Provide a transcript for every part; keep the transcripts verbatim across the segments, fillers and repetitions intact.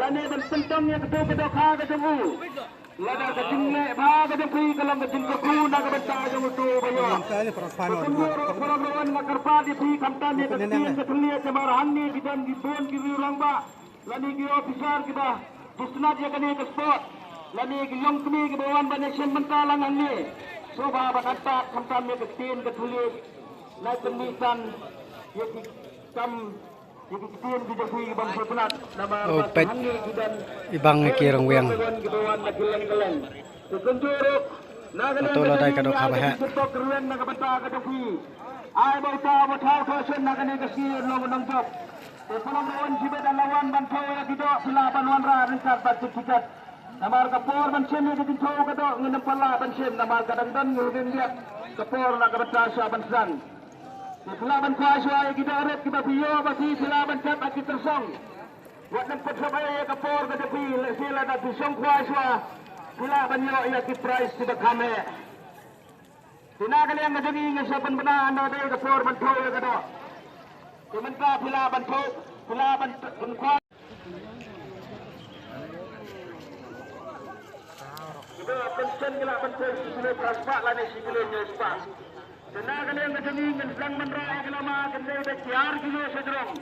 Lane ban pyndonkam ïa ka doh ka dohkha ka jong u. Lada ka jingleh bha ka jong phi ka long ka jingkyrkhu na ka bynta jong uto u ba ïoh. Ka kynduh ruh para bangeit, nga kyrpad ïa phi khamtam ïa ka ktien ka thylliej namar hangne ki don ki bun ki riew rangbah lane ki ophisar kiba sngewtynnat ïa kane ka sport lane ki longkmie kiba wan ban ïashem bynta lang hangne. Sngewbha ban antad khamtam ïa ka ktien ka thylliej. Nai pynmih tang ïa ki kam Oh, peit i bang ki rong wiang. Ato la dei ka dohkha ba heh. Ai ba uta ba thaw thaw shen na kane ka ski long nang jop. Te pynlong ba wan jibe da lawan ban thaw ïa ki doh phi lah ban wanrah ryngkat bad ki tiket. Namar ka por ban shem ïa ka jingthaw ka doh ngin ym pat lah ban shem namar ka dang don ngi hynrei ka por na ka bynta sha ban sdang. Te phi lah ban khwai shuwa ïa ki doh rit kiba phi ïoh ba phi, phi lah ban jop ha ki tyrsong. Wat nym pynshong ïa ka por ka jong phi, lehse lada phi shong khwai shuwa phi lah ban ïoh ïa ki prize kiba kham heh. Te na ka liang ka jong ngi ngin sa pynbna ynda dei ka por ban thaw ïa ka doh. Te mynta phi lah ban thaw, phi lah ban t-, ban khwai. Ki doh pynshong ki lah ban thaw shi kilo phra spah lane shi kilo hynñiew spah. Te na ka liang ka jong ngi ngin sdang ban rah ïa ki lama, kan dei da ki ar kilo sha jrong.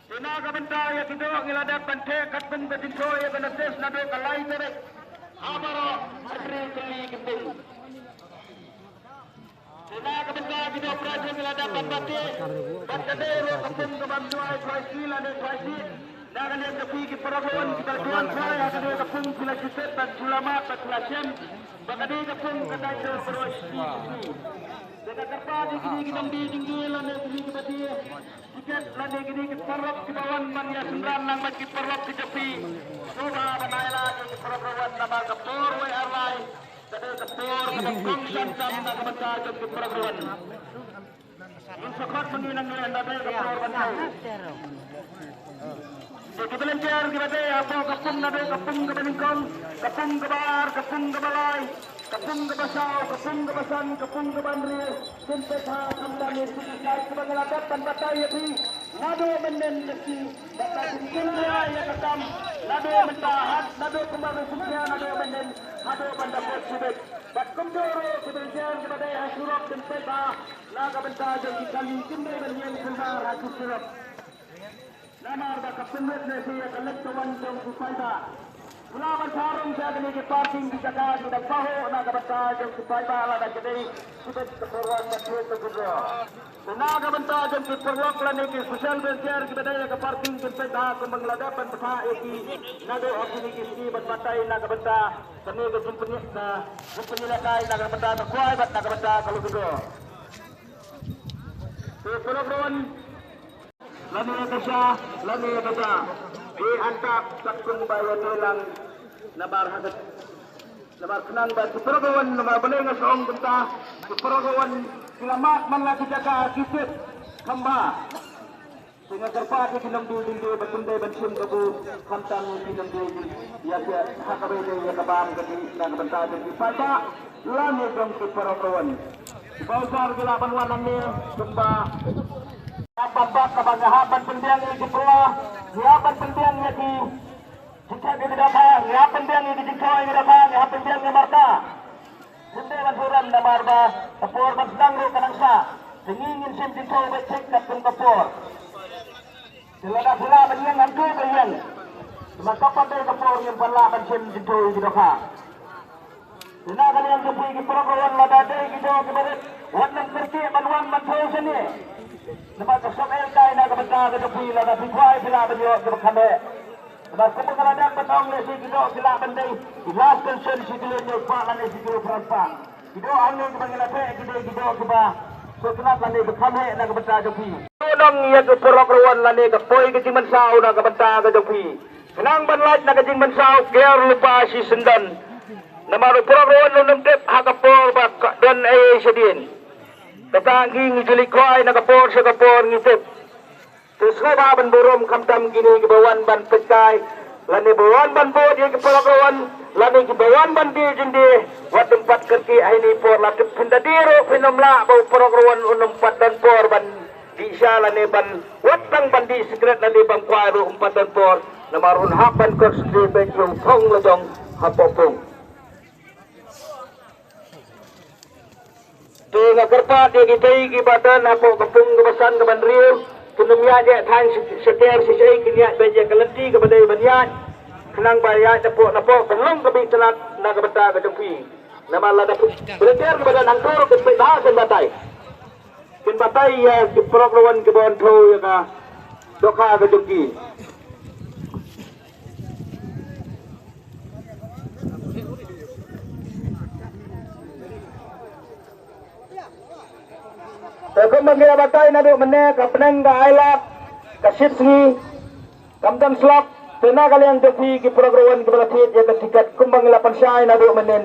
Te na ka bynta ïa ki doh ngi la dep ban theh katkum ka jingthaw ïa ka notice naduh ka lai tarik ha baroh hynriew tylli ki pung. Te na ka bynta ki doh prize ngi la dep ban bati bad ka dei ruh ka pung kaba ym ju ai khwai ski lane khwai ski. Na ka liang ka phi ki para bangeit kiba ju wan khwai ha ka dei ka pung phi la ju set bad ju la mad bad ju la shem ba ka dei ka pung ka dei ka baroh ski ski. Te nga kyrpad ïa kine ki nongdie jingdie lane kine kiba die tiket lane kine ki paralok kiba wan ban ïa synran lang bad ki paralok ki jong phi. Sngewbha ban ai lad ïa ki para bangeit namar ka por wei ar lai ka dei ka por kaba kongsan tam na ka bynta jong ki para bangeit. Ngin sa khot ma ngi nangne ynda dei ka por ban thaw. Te ki volunteer kiba dei hapoh ka pung, naduh ka pung kaba nyngkong, ka pung kaba ar, ka pung kaba lai, ka pung kaba saw, ka pung kaba san, ka pung kaba hynriew. Kin peit bha khamtam ïa ki side kiba ngi la dep ban batai ïa phi. Naduh mynnin ka sngi bad ka jingkynriah ïa ka kam. Naduh mynta haduh, naduh kumba ka jingkynriah naduh mynnin haduh ban da kut shibit. Bad kumjuh ruh ki volunteer kiba dei ha surok kin peit bha na ka bynta jong ki kali kin dei ban ïeng sumar ha ki surok. Namar ba ka pynlut ne phi ïa ka leit ka wan jong ki paidbah. Phi lah ban sah rung sha kine ki parking ki jaka ki dang pahuh na ka bynta jong ki paidbah lada ka dei shibit ka por wan ban thied ka kynroh. Te na ka bynta jong ki paralok lane ki social welfare kiba dei ïa ka parking kin peit bha kumba ngi la dep ban pynthah ïa ki naduh ha kine ki sngi ban batai na ka bynta kane ka jingpyni-, ka jingpyniaid na ka bynta ka khwai bad na ka bynta ka lucky draw. Te para bangeit lane ka sha, lane ka sha. Te antap katkum ba ïa te lang namar ha ka, namar khnang ba ki para bangeit namar balei nga sa ong kumta, ki para bangeit ki la mad man la ki jaka ki tip kham bha. Te nga kyrpad ïa ki nongdie jingdie ba kin dei ban shim kabu khamtam ïa ki nongdie jingdie ïa ki ha kaba ïadei ïa ka bam ka dih na ka bynta jong ki paidbah lane jong ki para bangeit. Ki bowser ki lah ban wan hangne kumba. Hap ban bat kaba nga hap ban pynbiang ïa ki pyrla, nga hap ban pynbiang ïa ki jingthoh ïa ki dohkha, nga hap pynbiang ïa ki jingthoh ïa ki dohkha, nga hap pynbiang ïa marka. Ngim dei ban burom namar ba ka por ban sdang ruh ka dang sah. Te ngi ngin shim jingthoh beit thik katkum ka por. Te lada phi lah ban ïeng hangto ka ïeng. Namar ka pat dei ka por ngim pat lah ban shim jingthoh ïa ki dohkha. Te na ka liang jong phi ki para bangeit lada dei ki doh kiba rit wat nym kyrkieh ban wan ban thoh shane. Namar ka sop ei kai na ka bynta ka jong phi lada phi khwai phi lah ban ïoh kiba kham heh. Namar kumba nga la dang ban ong lehse ki doh ki lah ban dei ki last collection shi kilo hynñiew spah lane shi kilo phra spah. Ki doh hangne kiba ngi la theh ki dei ki doh kiba Sngewtynnat lane ba kham heh na ka bynta jong phi. Nong ïa ka paralok rawan lane ka poi ka jingmynsaw na ka bynta ka jong phi. Khnang ban lait na ka jingmynsaw, ker lypa shisyndon. Namar u paralok rawan un ym tip ha ka por ba ka don ei ei shadien. Kata ngi ngi ju leit khwai na ka por sha ka por ngi tip. Te sngewbha ban burom khamtam kine kiba wan ban pynkai lane ba wan ban bud ïa ki paralok rawan lane kiba wan ban die jingdie. Wat ym pat kyrkieh ha ine i por, la tip phin da die ruh phin ym lah ba u paralok rawan un ym pat don por ban dih sha lane ban wat tang ban dih sikret lane ban kwai ruh ym pat don por. Namar un hap ban concentrate beit ïa u thong la jong hapoh pung. Te nga kyrpad ïa kitei kiba don hapoh ka pung kaba san kaba hynriew, kin ym ïaid ïa thaiñ sha, sha ter sha shei, kin ïaid beit ïa ka lynti kaba dei ban ïaid. Khnang ba ïaid napoh napoh kan long kaba itynnad na ka bynta ka jong phi. Namar lada phi, volunteer kiba don hangto ruh kin peit bha kin batai. Kin batai ïa ki paralok rawan kiba wan thew ïa ka dohkha ka jong ki. Te kumba ngi la batai naduh mynne, ka bneng ka ailad, ka shit sngi, kam don slap. Te na ka liang jong phi ki paralok rawan kiba la thied ïa ka tiket, kumba ngi la pynshai naduh mynnin,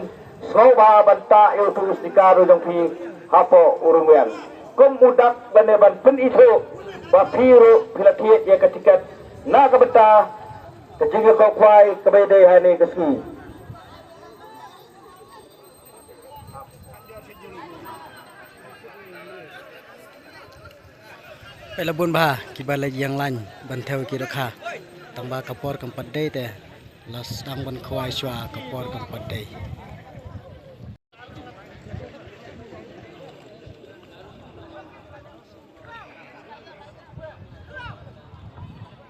sngewbha ban tah ïa utu u sticker u jong phi hapoh u rynwiar kum u dak lane ban pynithuh ba phi ruh phi la thied ïa ka tiket na ka bynta ka jingïakop khwai kaba ïadei ha kane ka sngi. Peit la bun bha kiba leit ïeng lain ban thew ki dohkha. Tangba ka por kam pat dei te la sdang ban khwai shuwa, ka por kam pat dei.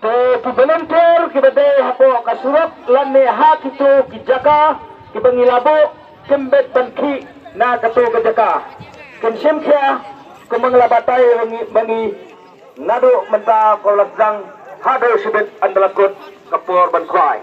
Te ki volunteer kiba dei hapoh ka surok lane ha kito ki jaka kiba ngi la buh, kim bit ban khih na kato ka jaka. Kin shim khia kumba ngi la batai ba ngi, ba ngi naduh mynta, ka la sdang haduh shibit hynda la kut ka por ban khwai.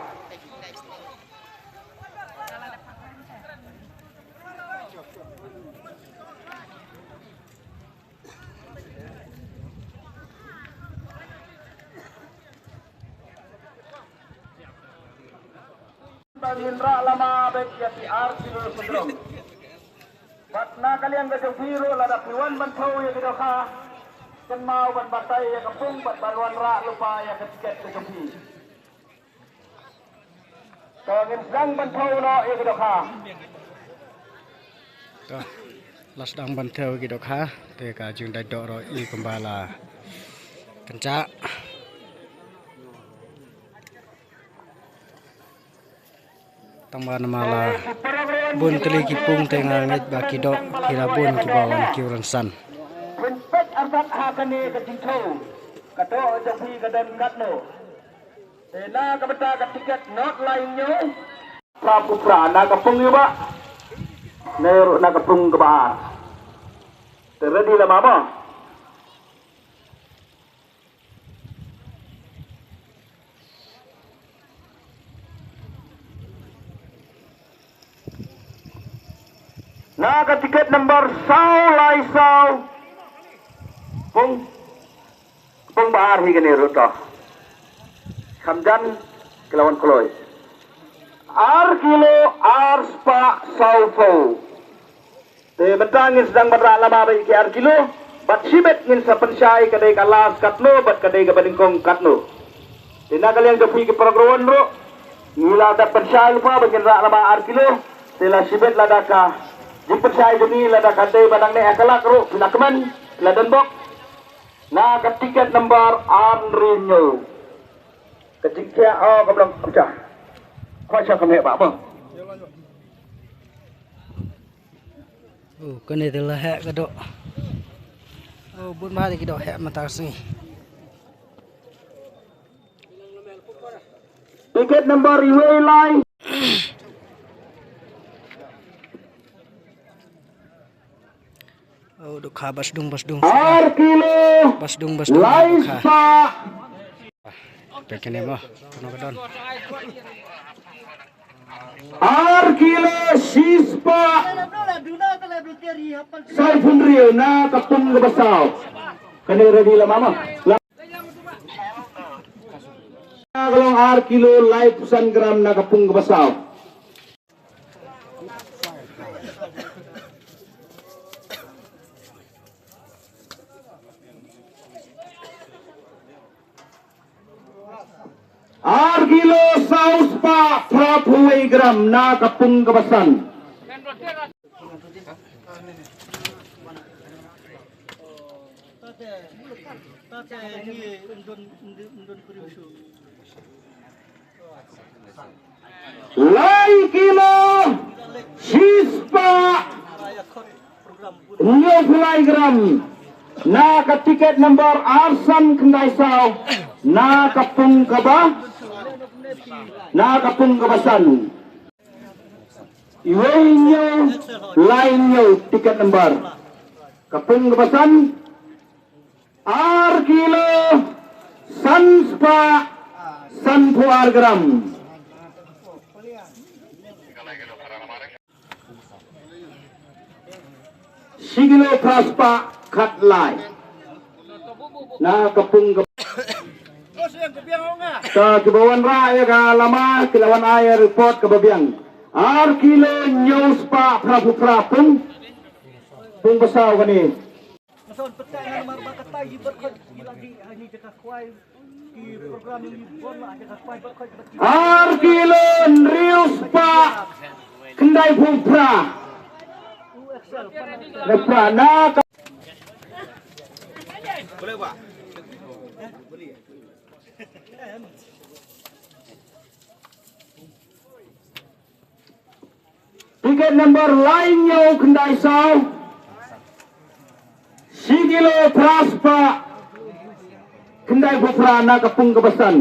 Ba ngin rah lama beit ïa ki ar kilo syndrop. Bad na ka liang ka jong phi ruh, lada phi wan ban thew ïa ki dohkha, kynmaw ban batai ïa ka pung bad ban wanrah lypa ïa ka tiket ka jong phi. To ngin sdang ban thew noh ïa ki dohkha. To, la sdang ban thew ïa ki dohkha, te ka jingdait doh ruh i kumba la kynjah. Tangba namar la bun tylli ki pung te nga ngeit ba ki doh ki la bun kiba wan kiew rynsan. Phin peit artat ha kane ka jingthew, ka doh jong phi ka don katno. Te na ka bynta ka tiket, not lai hynñiew. Phra phew phra na ka pung ïa ba. Ne ruh na ka pung kaba ar. Te ready lama mo. Na ka tiket number saw lai saw. Pung. Pung ba ar hi kane ruh to. Kham jan ki la wan kloi. Ar kilo ar spah saw phew. Te mynta ngin sdang ban rah lama bad ki ar kilo. Bad shibit ngin sa pynshai ka dei ka last katno bad ka dei kaba nyngkong katno. Te na ka liang jong phi ki paralok ruh, ngi la dep pynshai lypa ba ngin rah lama ar kilo. Te la shibit lada ka jingpynshai jong ngi lada ka dei ba dang neh ha ka lak ruh, phi la kmen, phi la don bok. Na ka tiket number ar hynriew hynñiew. Ka jingkhia, oh, ka blong pecah. Khoi sha ka meh ba mo. Oh, kane te la heh ka doh. Oh, bun bha te ki doh heh mynta ka sngi. Tiket number iwei lai. Oh, dohkha ba sdung, ba sdung. Ar kilo. Ba sdung, ba sdung, lai dohkha. Spah. Peit kane mo, kano ka don. Ar kilo shispah saw phew hynriew na ka pung kaba saw. Kane ready la mama. Ka long ar kilo laiphew san gram na ka pung kaba saw. Ar kilo saw spah phraphew wei gram na ka pung kaba san. Lai kilo shispah hynñiewphew lai gram na ka tiket number ar san khyndai saw na ka pung kaba, na ka pung kaba san. Iwei hynñiew lai hynñiew tiket number. Ka pung kaba san, ar kilo san spah sanphew ar gram. Shi kilo phra spah khatlai na ka pung kaba. Ka kiba wanrah ïa ka lama ki la wan ai report kaba biang. Ar kilo hynñiew spah phraphew phra pung. Pung ba saw kane. Ar kilo hynriew spah khyndaiphew phra. Phra na ka Tiket number lai hynñiew khyndai saw. Shi kilo phra spah khyndaiphew phra na ka pung kaba san.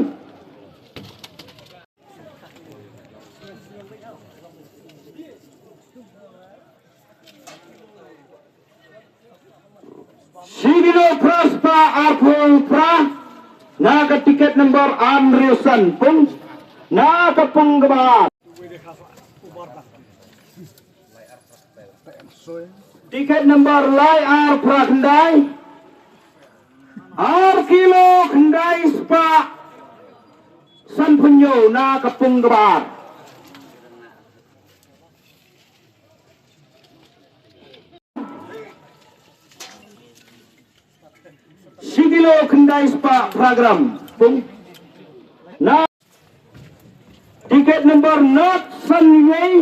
Shi kilo phra spah arphew phra na ka tiket number ar hynriew san pung na ka pung kaba ar. Tiket number lai ar phra khyndai. Ar kilo khyndai spah sanphew hynñiew na ka pung kaba ar. Shi kilo khyndai spah phra gram. Pung. Na tiket number nod san wei.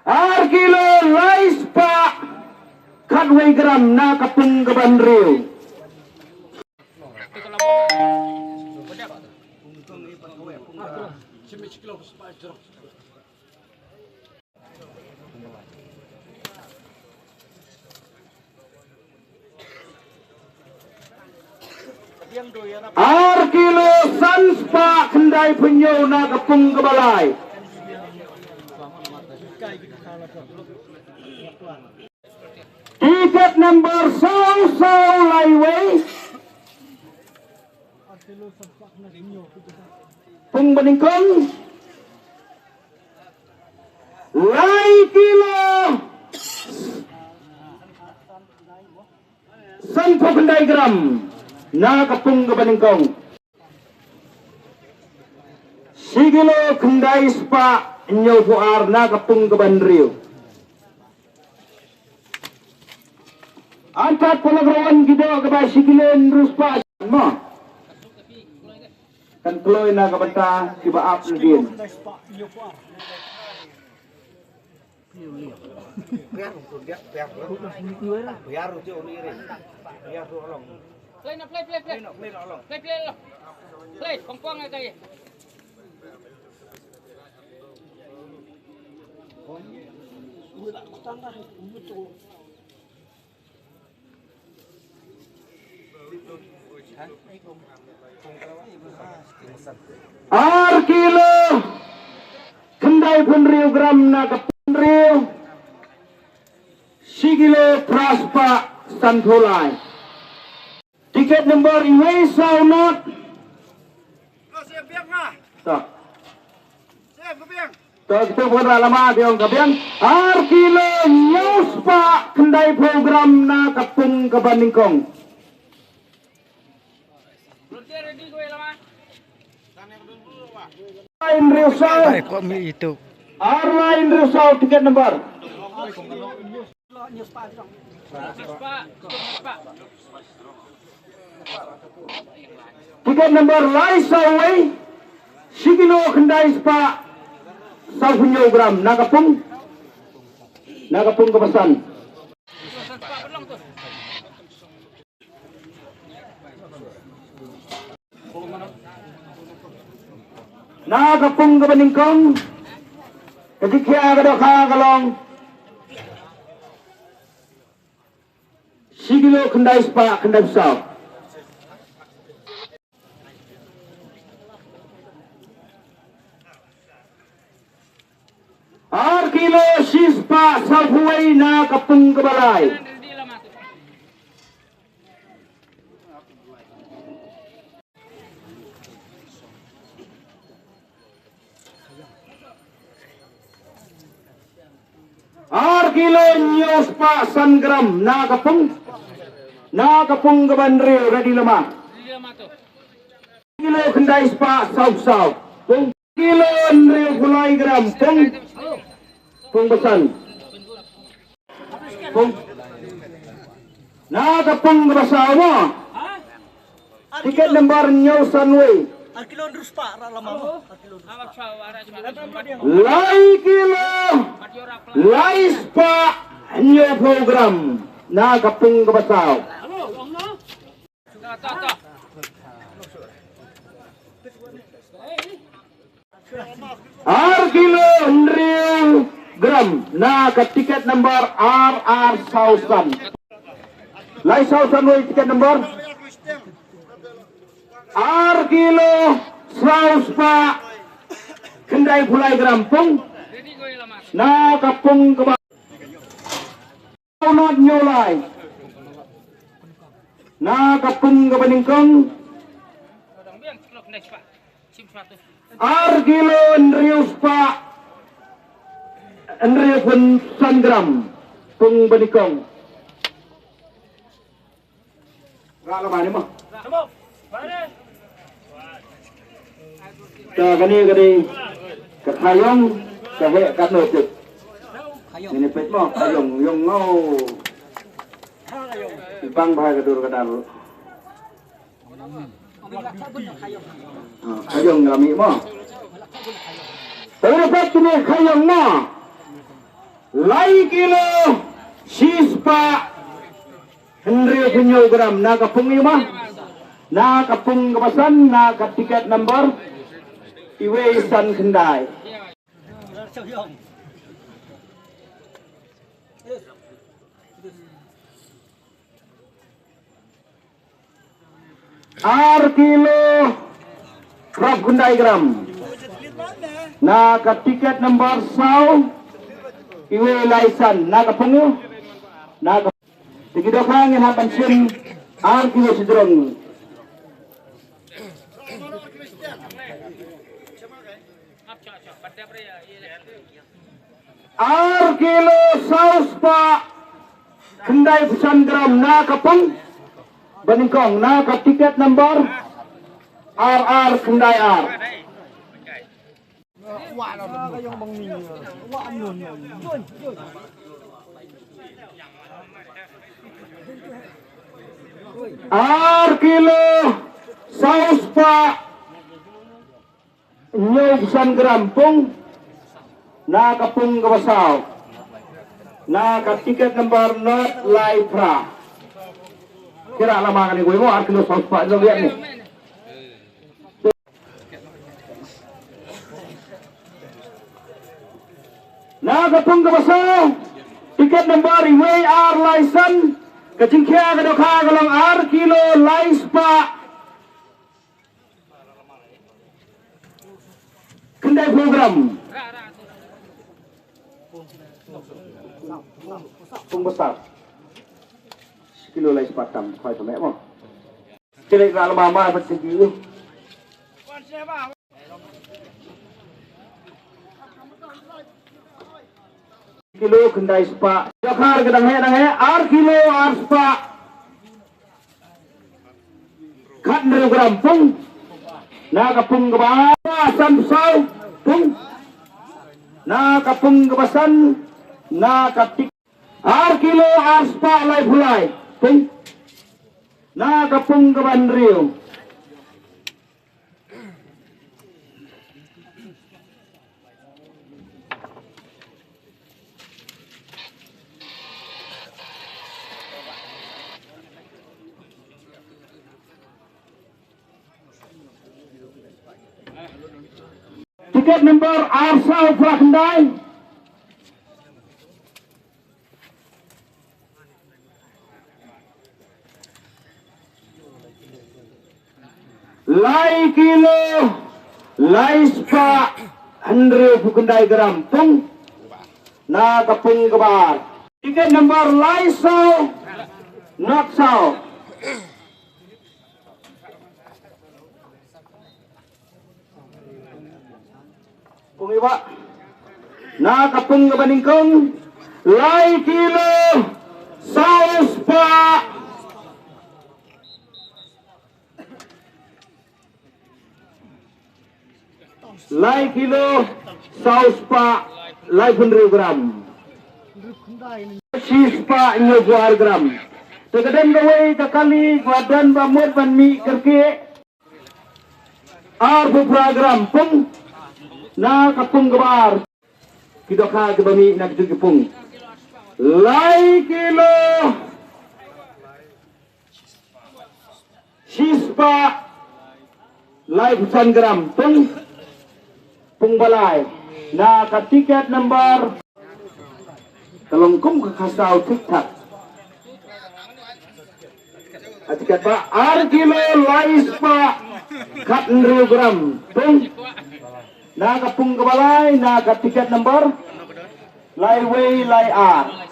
Ar kilo lai spah khatwei gram na ka pung kaba hynriew. Ar kilo san spah khyndaiphew hynñiew na ka pung kaba lai. Tiket number saw saw lai wei. Pung ba nyngkong. Lai kilo sanphew khyndai gram na ka pung kaba nyngkong. Shi kilo khyndai spah hynñiewphew ar na ka pung kaba hynriew. Antat pala ka rawan ki doh kaba shi kilo hynriew spah mo. Kan kloi na ka bynta kiba ap lyntin. Play na, play, play, play. Play, play, play. Play, pong, pong, eh, kai. Ar kilo khyndaiphew hynriew gram na ka pung hynriew. Shi kilo phra spah sanphew lai. Tiket number iwei saw not. To. To, kita bukan rah lama, biang ka biang. Ar kilo hynñiew spah khyndai phew gram na ka pung kaba nyngkong. Lai hynriew saw. Ai, ko mi itu. Ar lai hynriew saw tiket number. Tiket number lai saw wei. Shi kilo khyndai spah saw phew hynñiew gram na ka pung. Na ka pung kaba san. Na ka pung kaba nyngkong, ka jingkhia ka dohkha ka long shi kilo khyndai spah khyndai phew saw. Ar kilo shi spah saw phew wei na ka pung kaba lai. Ar kilo hynñiew spah san gram na ka pung. Na ka pung kaba hynriew, ready lama. Kilo khyndai spah saw saw. Pung. Kilo hynriew phew lai gram. Pung. Pung ba san. Pung. Na ka pung kaba saw mo. Tiket number hynñiew san wei. Ar kilo hynriew spah rah lama mo. Lai kilo lai spah hynñiew phew gram. Na ka pung kaba saw. Ar kilo hynriew gram na ka tiket number ar ar saw san. Lai saw san wei tiket number. Ar kilo saw spah khyndai phew lai gram pung. Na ka pung kaba Saw not hynñiew lai. Na ka pung kaba nyngkong. Ar kilo hynriew spah hynriew phew san gram. Pung ba nyngkong. Rah lama ni mo. Ka kane ka dei ka khayong ka heh katno peit. Kane peit mo khayong yong ngo. Bang bha ka dur ka dar. Ah, khayong ka mih mo. Tang peit kane khayong mo. Lai kilo shispah hynriew phew hynñiew gram na ka pung ïa ma. Na ka pung kaba san na ka tiket number iwei san khyndai. Ar kilo phra phew khyndai gram. Na ka tiket number saw iwei lai san na ka pung ïa. Na ka Te ki dohkha ngin hap ban shim ar kilo shijrong. Ar kilo saw spah khyndai phew san gram na ka pung ba nyngkong na ka tiket number ar ar khyndai ar. Ar kilo saw spah hynñiew phew san gram pung na ka pung kaba saw na ka tiket number not lai phra. Kira lama kane kawei mo ar kilo saw spah jong ïa ni. Na ka pung kaba saw tiket number iwei ar lai san ka jingkhia ka dohkha ka long ar kilo lai spah khyndai phew gram. Pung ba saw kilo lai spah tam khoi pameh mo. Kile ka lama ma ba tiki. Kilo khyndai spah. Dokhar ka dang heh, dang heh, ar kilo ar spah khathynriew gram pung. Na ka pung kaba san saw pung. Na ka pung kaba san, na ka tik. Ar kilo ar spah laiphew lai pung. Na ka pung kaba hynriew. Tiket number ar saw phra khyndai. Lai kilo lai spah hynriewphew khyndai gram pung. Na ka pung kaba ar. Tiket number lai saw nod saw. Pung iwa. Na ka pung kaba nyngkong, lai kilo saw spah. Lai kilo saw spah laiphew hynriew gram. Shi spah hynñiewphew ar gram. Te ka don kawei ka kali kaba don ba mut ban mih kyrkieh. Arphew phra gram pung. Na ka pung kaba ar. Ki dokhar kiba mih na kitu ki pung. Lai kilo shi spah laiphew san gram pung. Pung ba lai. Na ka tiket number. Ka long kum ka khasaw thik thak. A tiket ba ar kilo lai spah khathynriew gram pung. Na ka pung kaba lai, na ka tiket number lai wei lai ar.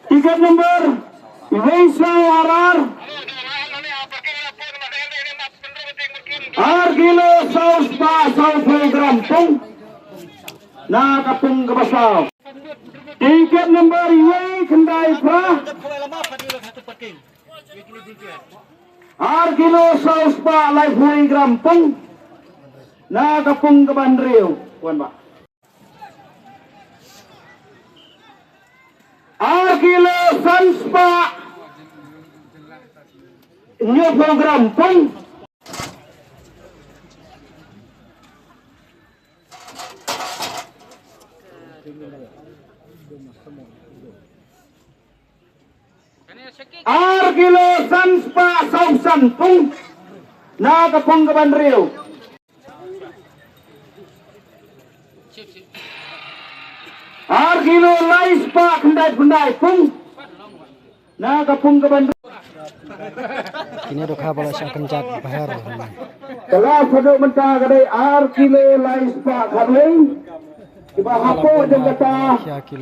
Tiket number wei saw ar ar. Ar kilo saw spah sawphew gram pung. Na ka pung kaba saw. Tiket number wei khyndai phra. Ar kilo saw spah laiphew gram pung. Na ka pung kaba hynriew. Wan ba. Ar kilo san spah hynñiewphew gram pung. Ar kilo san spah sawphew san pung. Na ka pung kaba hynriew. Ar kilo lai spah khyndaiphew khyndai pung. Na ka pung kaba hynriew. Kine dokhar ba la shah kynjat bha. Ka la haduh mynta ka dei ar kilo lai spah khatwei. Kiba hapoh jong kata. Ki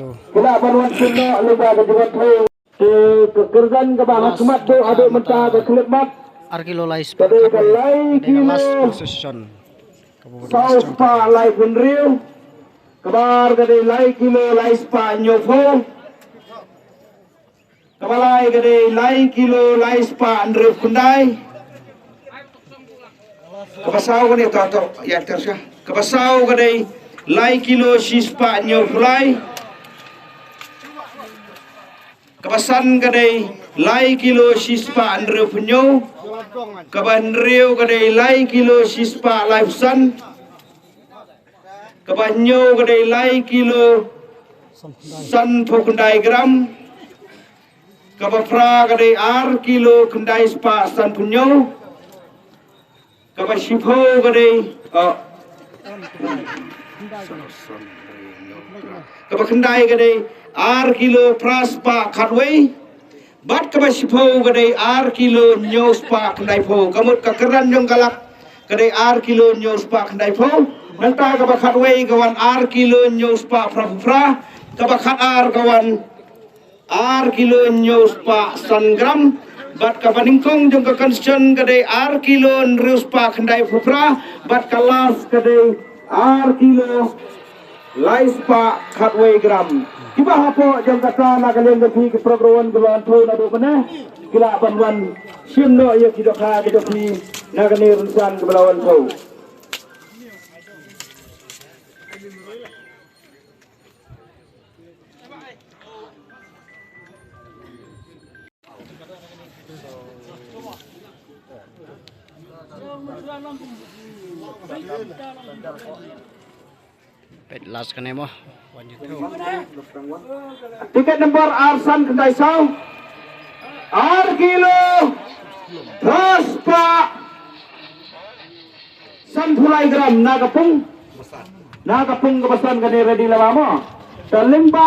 la ban wan sngewthuh lyngba ka jingwan thaw. Te ka kyrdan kaba ha khmat duh haduh mynta ka khyllipmat. Ar kilo lai spah. Ka dei ka lai kilo saw spah laiphew hynriew. Kaba ar ka dei lai kilo lai spah hynñiewphew. Kaba lai ka dei lai kilo lai spah hynriewphew khyndai. Kaba saw ka dei to to ïa ter sha. Kaba saw ka dei lai kilo shi spah hynñiewphew lai. Kaba san ka dei lai kilo shispah hynriewphew hynñiew. Kaba hynriew ka dei lai kilo shispah laiphew san. Kaba hynñiew ka dei lai kilo sanphew khyndai gram. Kaba phra ka dei ar kilo khyndai spah sanphew hynñiew. Kaba shiphew ka dei, oh. Kaba khyndai ka dei ar kilo phra spah khatwei. Bad kaba shiphew ka dei ar kilo hynñiew spah khyndaiphew. Ka mut ka kyrdan jong ka lak ka dei ar kilo hynñiew spah khyndaiphew. Nangta kaba khatwei ka wan ar kilo hynñiew spah phraphew phra. Kaba khatar ka wan ar kilo hynñiew spah san gram. Bad kaba nyngkong jong ka concession ka dei ar kilo hynriew spah khyndaiphew phra. Bad ka last ka dei ar kilo lai spah khatwei gram. Kiba hapoh jong kata na ka liang jong phi ki program kiba la wanrah naduh mynne ki lah ban wan shim noh ïa ki dohkha ki jong phi na kane rynsan kiba la wanrah. Peit last kane mo. Tiket nombor ar san khyndai saw. Ar kilo phra spah sanphew lai gram na ka pung. Na ka pung kaba san kane ready lama mo. Te lyngba